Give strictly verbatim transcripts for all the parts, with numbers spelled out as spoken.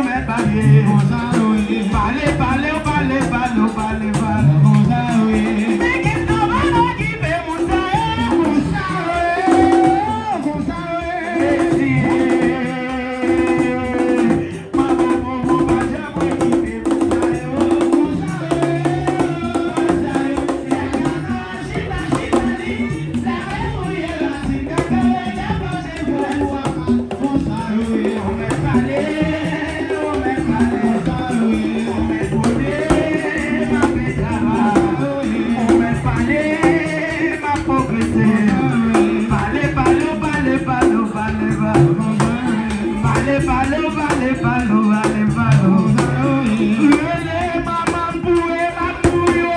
Pale, pale, pale, pale, pale, pale. Men gen nan bagay ki fè moun sa yo. Pale, pale, pale, pale, pale, pale. Pale, pale, pale, pale, pale, pale. Rele manman m pou e m ap pou yo.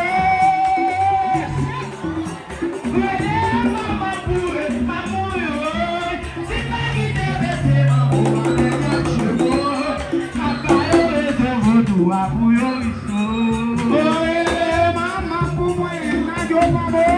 Rele manman m pou e m ap pou yo. Si pa kite mete manman w anlè gad cheve. M ap ba yo rezon vodou a pou yo riche. Rele manman m pou mwen, nèg yo pa bon.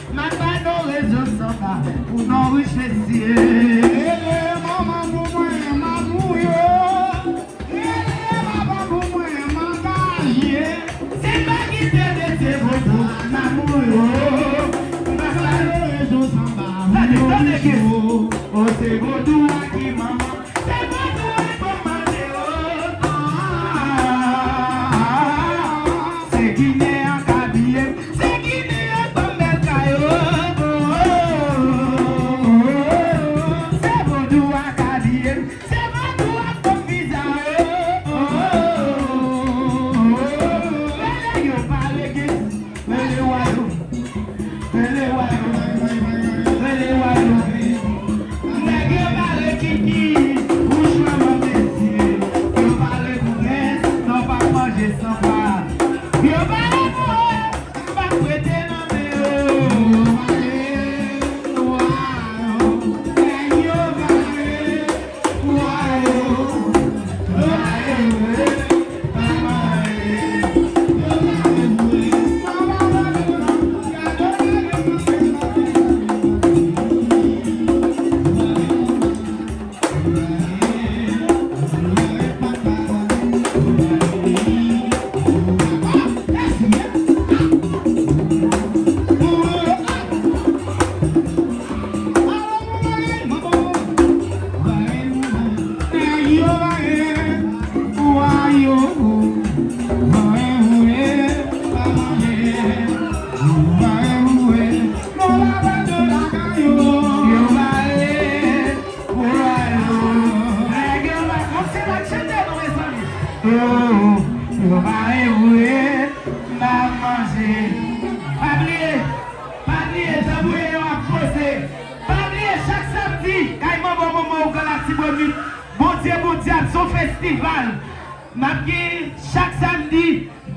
M ap ba nou rezon sanba pou nou rich mesye. Rele manman pou mwen, m ap pou yo. Rele papa pou mwen, m angaje. Se pa kite mete vodou a nan mou yo. M ap ba nou rezon sanba pou nou rich yo. O, se vodou a ki manman. Se vodou a k ban m manje, o. Se Ginen an k abiye m. Se Ginen an k ban m bèl kay, o. Se vodou a k abiye m. Se vodou a k ban m viza, o. Rele yo pa rele. Rele wa yo. Rele wa yo. Rele wa yo. Nèg yo pale kiki, wouch manman mesye. Yo pale pou rès, non pa manje san pa. Yo pale pou rès, m pa prete nan men yo. Yo pale, wa yo. Nèg yo pale. Yo bare vre, m pa manje. Pa bliye, pa bliye, tanbouye yo ap poze. Pa bliye, chak samdi, kay Manbo Momo Ougan Latibonit. Bondye, Bondye, se yon festival. N ap gen chak samdi,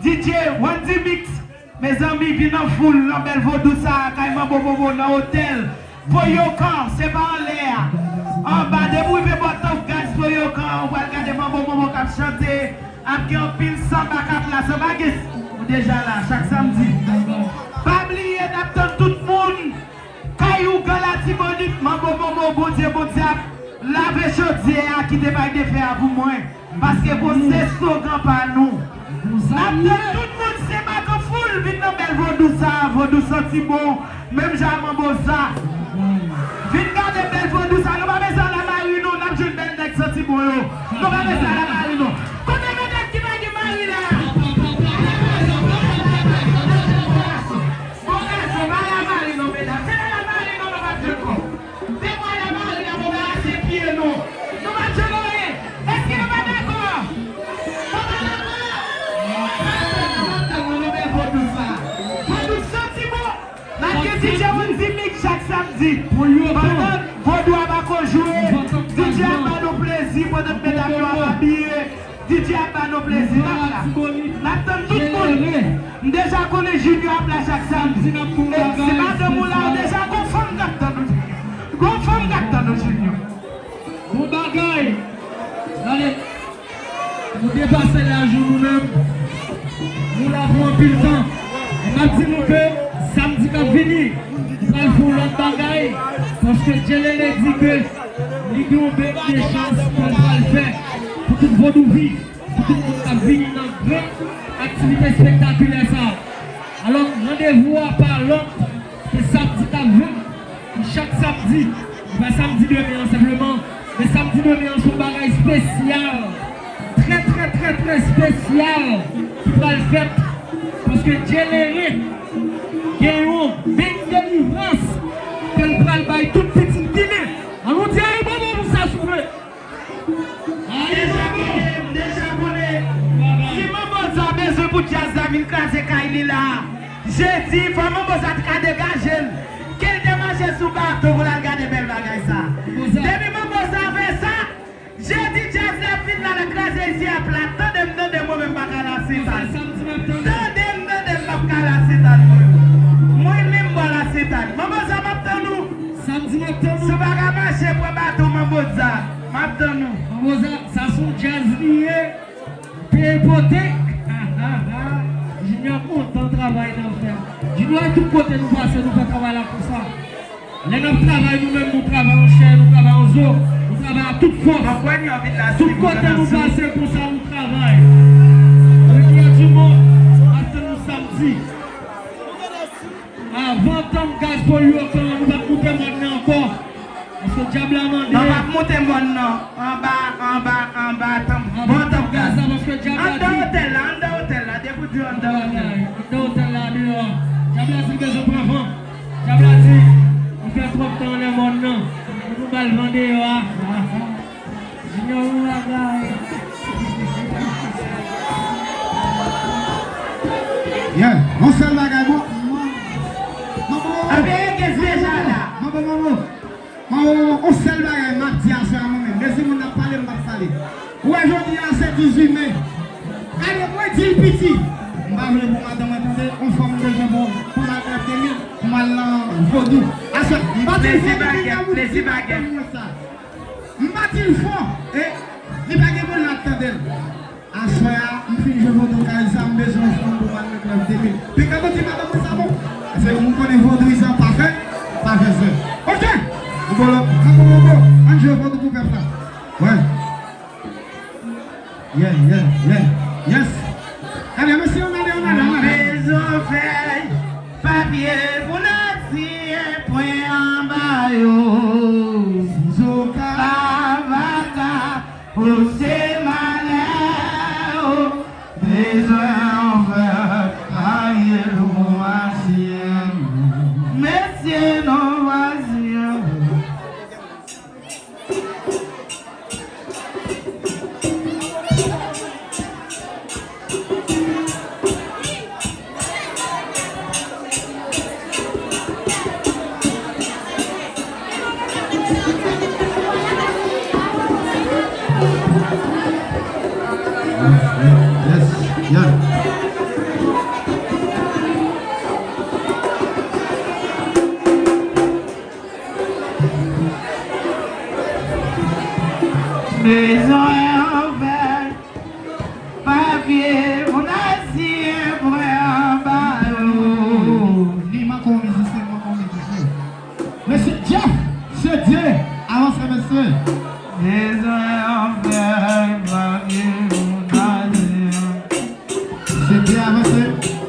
D J Wandy Mix. Mezanmi, vin an foul nan bèl vodou sa a, kay Manbo Momo nan otèl Poyokan, se pa anlè a. Anba, depi w rive bò Tough Guys Poyokan, ou pral gade Manbo Momo k ap chante, ap gen anpil sanba k ap la, sanba gen ou deja la, chak samdi. Pa bliye, n ap tann tout moun. Kay Ougan Latibonit, Manbo Momo, Bondye, Bondye ap lave chodyè a, kite bay de fè a pou mwen. Paske bon, se slogan pa nou. N ap tann tout moun, se baton foul, vin nan bèl vodou sa a, vodou santi bon, menm jan a Manbo sa. Vin gade bèl vodou sa, nou pa bezwen al a mari non, n ap jwenn bèl nèg santi bon yo. Nou pa bezwen al a mari non. Kote medam ki pa gen mari la? Bon gason, pa al a mari non, medam. Se pa al a mari non, nou pa jwenn kòb. Depi w al a mari la, bon bagay se pye nou. Nou pa jwenn anyen. Èske nou pa dakò? Nou pa dakò? N ap tann nou, nou bèl vodou sa. Vodou santi bon. N ap gen D J Wendy Mix chak samdi. Pandan vodou a pako jwe, D J ap ba nou plezi pandan medam yo ap abiye. Plezi n ap la. N ap tann tout moun. M deja konnen Junior ap la chak samdi. E si madanm ou la, ou deja gon fanm k ap tann ou. Gon fanm k ap tann ou, Junior. Bon bagay. Gade. Nou depase laj nou, nou menm. Nou la pou anpil tan. E m ap di nou ke samdi k ap vini, nou pral fè yon lòt bagay. Paske Djelere di ke li gen yon bèt de chans ke l pral fè pou tout vodouvi. Pou tout moun k ap vini nan gran aktivite espektakilè sa a. Alò, randevou a pa lòt ke samdi k ap vin. Chak samdi, se pa samdi demen an senpleman, men samdi demen an se yon bagay espesyal, trè, trè, trè, trè espesyal ki pral fèt. Paske Djelere gen yon men delivrans ke l pral bay tout pitit Ginen. Ann nou di ayibobo pou sa, souple. Deja konnen, deja konnen. Si Manbo Za bezwen pou djaz la vin kraze kay li la, jedi, fò Manbo Za t ka degaje l. Ke l te mache sou bato pou l al gade bèl bagay sa. Depi Manbo Za fè sa, jedi djaz la ap vin la, l ap kraze isi a plat. Tande m, tande m, mwen menm m pa ka lase tann. Tande m, tande m, m p ap ka lase tann mwen. Mwen menm m pa lase tann. Manbo Za, m ap tann ou. Samdi m ap tann ou. Si w pa ka mache, pran bato Manbo Za. M ap tann ou. Manbo Za, sa se yon djaz li ye. Peye ipotèk. Junior kontan travay n ap fè. Junior, tout kote nou pase, nou fè travay la konsa. Lè n ap travay, nou menm, nou travay an chè, nou travay an zo, nou travay ak tout fòs. Tout kote nou pase, konsa nou travay. Rivière du Mont, ap tann nou samdi. Avan tanp gaz polyokan, nou p ap moute mòn nan ankò. Paske dyab la mande. Non, p ap moute mòn nan. Anba, anba, anba tanp. Bon tanp gaz la, paske dyab la di. Anndan otèl la, anndan otèl la, depi w di anndan otèl la. Anndan otèl la, deyò. Dyab la di l bezwen pran van. Dyab la di, li fè twòp tan anlè mòn nan. Pou nou ba l van deyò a. Junior, yon bagay. Yeah, yon sèl bagay, bon. Manbo, manbo. Manbo, manbo. Manbo, manbo, yon sèl bagay m ap di aswè a mwen menm. Mezi moun ap pale, m p ap pale. Ou wè jodi a se dizuit me. Gade, mwen di l piti. M pa vle pou madanm mwen tande, yon fwa m bezwen pou, pou m al trente mil, pou m al nan vodou. Aswè, m pa di l vodou pou madanm mwen sa. M pa di l fò, e li pa gen moun l ap tande l. Aswè a, m fin jwe vodou kay sa, m bezwen yon fanm pou m al nan klèb de mil. Pika nou di madanm mwen sa bon. Paske moun konnen vodouyizan pa fè, pa fè zè. Ok! Rigolo, rigolo, ann jwe vodou pou pèp la. Wè. Yeah, yeah, yeah. Yes. Ebyen, mesye, ann ale, ann ale, ann ale. Bezwen fèy, papye pou n asiyen pwen anba yo. Zouka, vaka, pouse malè yo. Bezwen fèy, papye pou n asiyen. Mesye, nou asiyen. Yes, yes, yes. Bezwen anfè papye pou n asiyen pwen anba yo. Li manke yon mizisyen, li manke yon mizisyen. Mesye Jeff, Mesye Dye, avanse, mesye. Bezwen anfè papye pou n asiyen. Mesye Dye, avanse.